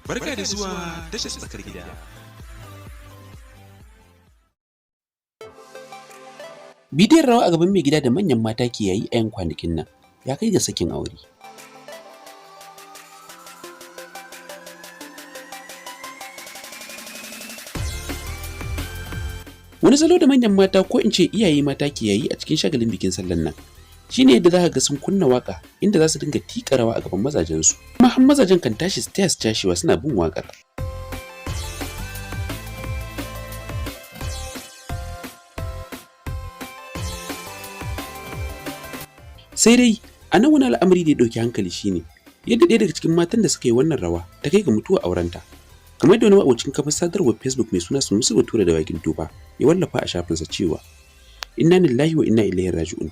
Barka da zuwa tashar tsakar gida. Bidiyon rawa a gaban mai gida da manyan mata ke yayi a 'yan kwanakin nan ya kai ga sakin aure. Wani salo da manyan mata ko in ce iyaye mata ke yayi a cikin shagalin bikin sallan nan shine yadda za ka ga sun kunna waka inda za su dinga tiƙa rawa a gaban mazajensu. Kuma har mazajen kan tashi su taya su cashewa suna bin waƙar. Sai dai a nan wani al'amari da ya ɗauki hankali shine yadda ɗaya daga cikin matan da suka yi wannan rawa ta kai ga mutuwa aurenta. Kamar yadda wani ma'abocin kafar sadarwar Facebook mai suna Sunusi Bature da Bakin Tofa ya wallafa a shafinsa cewa Inna lillahi wa inna ilaihi raji'un.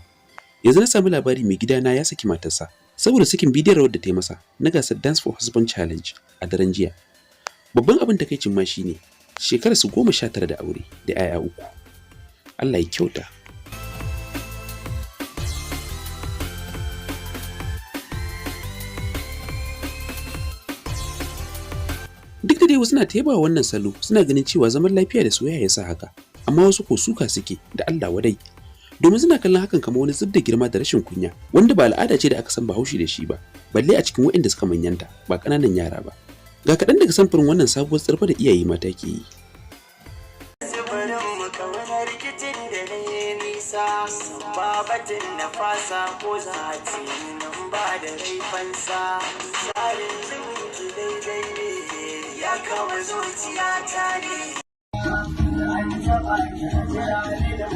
Yanzu na samu labari mai gidana ya saki matarsa saboda sakin bidiyon rawar da ta yi masa na gasar Dance for Husband Challenge a daren jiya. Babban abin takaicin ma shine shekarar su 19 da aure da 'ya'ya 3. Allah ya kyauta. Duk da dai wasu na taibawa wannan salo suna ganin cewa zaman lafiya da soyayya ya sa haka, amma wasu ko suka suke da Allah wadai. Domin suna kallon hakan kamar wani zub da girma da rashin kunya wanda ba al'ada ce da aka san Bahaushe da shi ba, balle a cikin waɗanda suka manyanta ba ƙananan yara ba. Ga kaɗan daga samfurin wannan sabuwar tsarfa da iyaye mata ke yi. Babatin na fasa ko za a ce nan ba da raifansa tsarin zumunci daidai ne ya kama zuciya ta ne. An taɓa jira ne da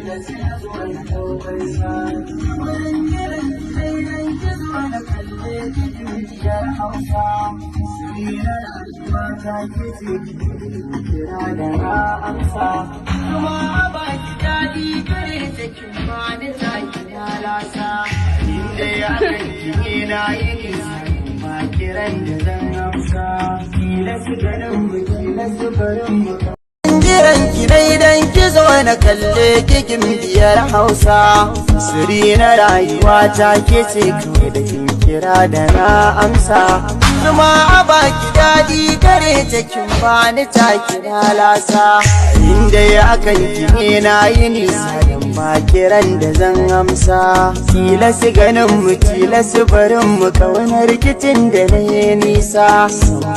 da suna zuwa na ɗaukar sa. Wurin kiran daidai ki zuwa na kalle ki biyar Hausa. Sirina rayuwa ta ke ce ki kira da na amsa. Kuma a baki daɗi kare ta kin bani ta kina lasa. Inda ya kan kine na yi nisa ba kiran da zan amsa. Kila su ganin mu kila su barin mu. Jiran ki daidan ki zo na kalle kikin biyar Hausa. Siri na rayuwa ta ke ce kawai da kin kira da na amsa. Zuma a baki daɗi gare ta kin bani ta kira lasa. Inda ya kan ki na yi nisa dan ba kiran da zan amsa. Kila su ganin mu kila su barin mu kauna rikicin da na yi nisa.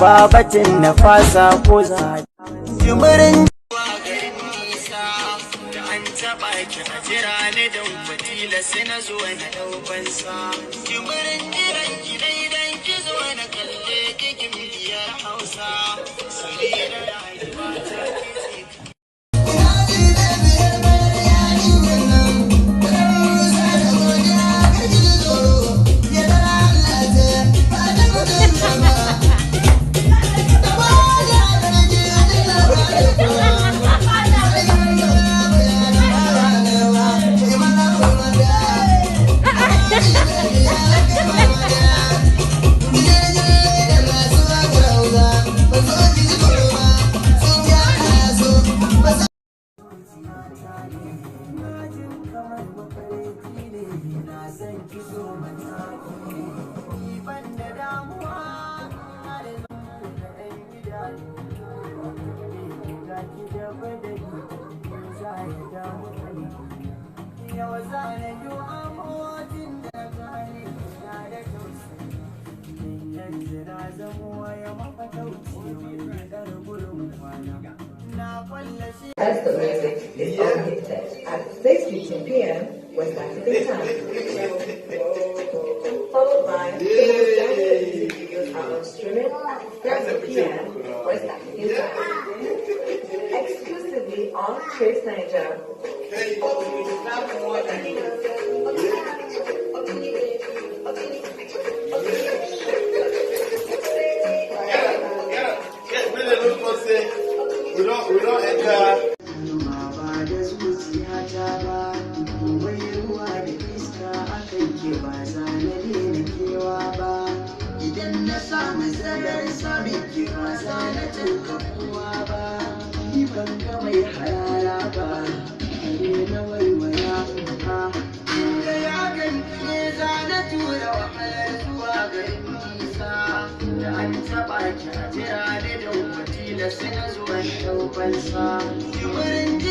Ba batun na fasa ko za. Jimirin ki a jira ni don kwatila sai na zo na ɗaukan sa. Jimirin jiran ki daidan ki zo na kalle kikin biyar Hausa. Suri da rayuwa ta ke ce. As the music is on Hitech at 6:15 p.m. West African time. Followed by the most downloaded music videos are on streaming at 7 p.m. West African time. Exclusively on Trace Niger. We don't enter. Ba da zuciyata ba, komai ruwa da iska akan ke ba za na daina kewa ba. Idan na samu zarar samun ke ba za na tanka kowa ba. Ni ban ga mai harara ba, kare na waiwaya. Inda ya Akan ki za na tura wahalar zuwa garin nisa. Da an taɓa ki a jira ni da wakila sai na zuwa ɗaukansa. Jimirin.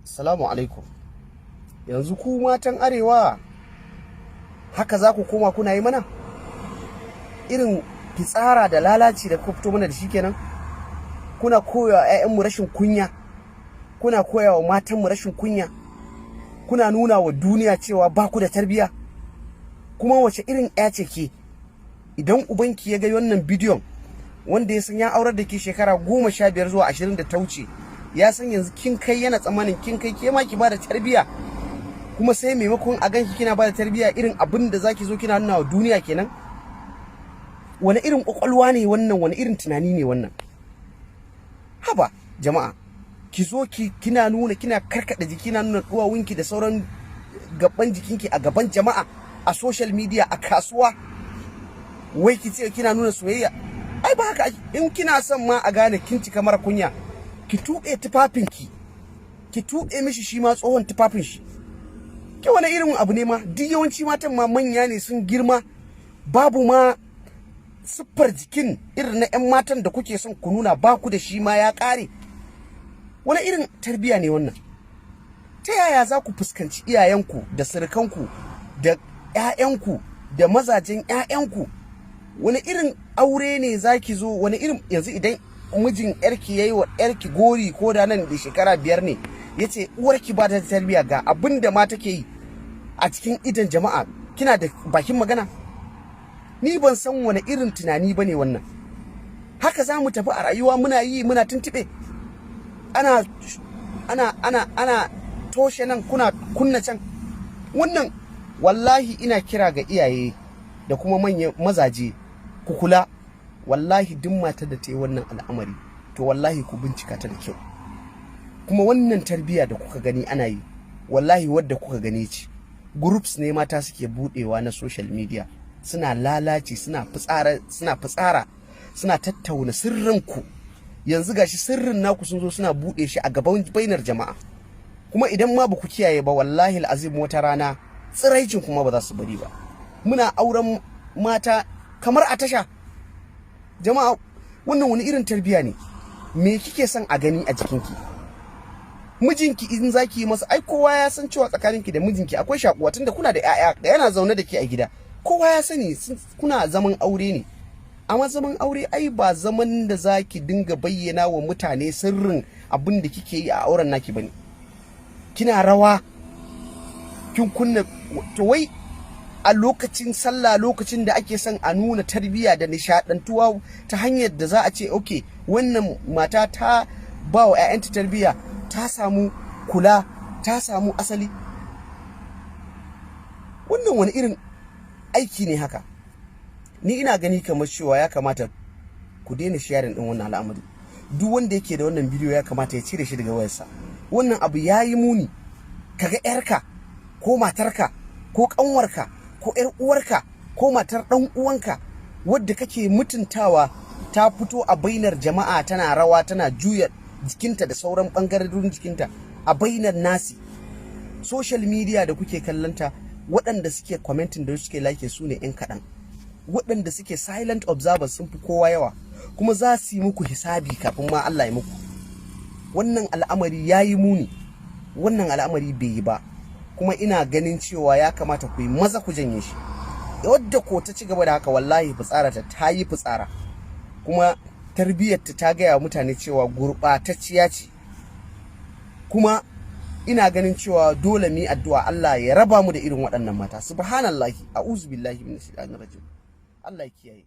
Salamu alaikum. Yanzu ku matan Arewa, haka za ku koma kuna yi mana? Irin fitsara da lalaci da kuka fito mana da shi kenan? Kuna koya wa 'ya'yanmu rashin kunya, kuna koya wa matanmu rashin kunya, kuna nuna wa duniya cewa ba ku da tarbiyya. Kuma wace irin 'ya ce ke? Idan ubanki ya ga wannan bidiyon, wanda ya san ya aurar da ke shekara 15 zuwa 20 da ta wuce, ya san yanzu kin kai, yana tsammanin kin kai ke ma ki bada tarbiyya, kuma sai maimakon a ganki kina bada tarbiyya, irin abin da zaki zo kina nuna wa duniya kenan. Wani irin kwakwalwa ne wannan? Wani irin tunani ne wannan? Haba jama'a, ki zo ki kina nuna, kina karkada jiki, kina nuna duwawunki da sauran gaban jikinki a gaban jama'a, a social media, a kasuwa, wai ki ce kina nuna soyayya. Ai ba haka. In kina son ma a gane kin cika mara kunya, ki tuɓe tufafinki, ki tuɓe mishi shi ma tsohon tufafin shi. Ke wani irin abu ne ma? Duk yawanci matan ma manya ne, sun girma, babu ma siffar jikin irin na 'yan matan da kuke son ku nuna, ba ku da shi ma, ya ƙare. Wani irin tarbiyya ne wannan? Ta yaya za ku fuskanci iyayenku da surukanku da 'ya'yanku da mazajen 'ya'yanku? Wani irin aure ne za ki zo? Wani irin, yanzu idan mijin yarki yayi wa yarki gori, ko da nan da shekara 5 ne, ya ce uwarki ba ta tarbiyya, ga abin da ma take yi a cikin idon jama'a, kina da bakin magana? Ni ban san wani irin tunani bane wannan. Haka za mu tafi a rayuwa, muna yi muna tuntuɓe, ana toshe nan, kuna kunna can. Wannan wallahi ina kira ga iyaye da kuma manyan mazaje, ku kula. Wallahi duk matar da ta yi wannan al'amari, to wallahi ku bincika ta da kyau. Kuma wannan tarbiyya da kuka gani ana yi, wallahi wadda kuka gani ce. Groups ne mata suke budewa na social media, suna lalaci, suna fitsara, suna tattauna sirrinku. Yanzu gashi sirrin naku sun zo suna bude shi a gaban bainar jama'a. Kuma idan ma ba ku kiyaye ba, wallahi azim, wata rana tsiraicin kuma ba za su bari ba. Muna auren mata kamar a tasha. Jama'a, wannan wani irin tarbiyya ne? Me kike son a gani a jikinki? Mijinki in zaki yi masa, ai kowa ya san cewa tsakaninki da mijinki akwai shakuwa, tunda kuna da 'ya'ya da yana zaune da ke a gida. Kowa ya sani kuna zaman aure ne. Amma zaman aure ai ba zaman da zaki dinga bayyana wa mutane sirrin abin da kike yi a auren naki bane. Kina rawa, kin kunna. To wai a lokacin sallah, lokacin da ake son a nuna tarbiyya da nishadantuwa ta hanyar da za a ce, okay, wannan mata ta ba wa 'ya'yanta tarbiyya, ta samu kula, ta samu asali. Wannan wani irin aiki ne haka? Ni ina gani kamar cewa ya kamata ku daina sharing din wannan al'amari. Duk wanda yake da wannan bidiyo, ya kamata ya cire shi daga wayarsa. Wannan abu ya yi muni. Kaga yarka ko matarka ko kanwarka ko yar uwarka ko matar dan uwanka wadda kake mutuntawa ta fito a bainar jama'a tana rawa, tana juya jikinta da sauran bangarorin jikinta a bainar nasi. Social media da kuke kallonta Waɗanda suke commenting da suke like su ne 'yan kaɗan. Waɗanda suke silent observers sun fi kowa yawa, kuma za su yi muku hisabi kafin ma Allah ya muku. Wannan al'amari ya yi muni, wannan al'amari bai yi ba, kuma ina ganin cewa ya kamata ku yi maza ku janye shi. Wadda ko ta ci gaba da haka, wallahi fitsara ta yi fitsara, kuma tarbiyyarta ta gaya wa mutane cewa gurɓatacciya ce. Kuma ina ganin cewa dole mu yi addu'a Allah ya raba mu da irin waɗannan mata. Subhanallahi, a'udhu billahi minash shaitanir rajim. Allah ya kiyaye.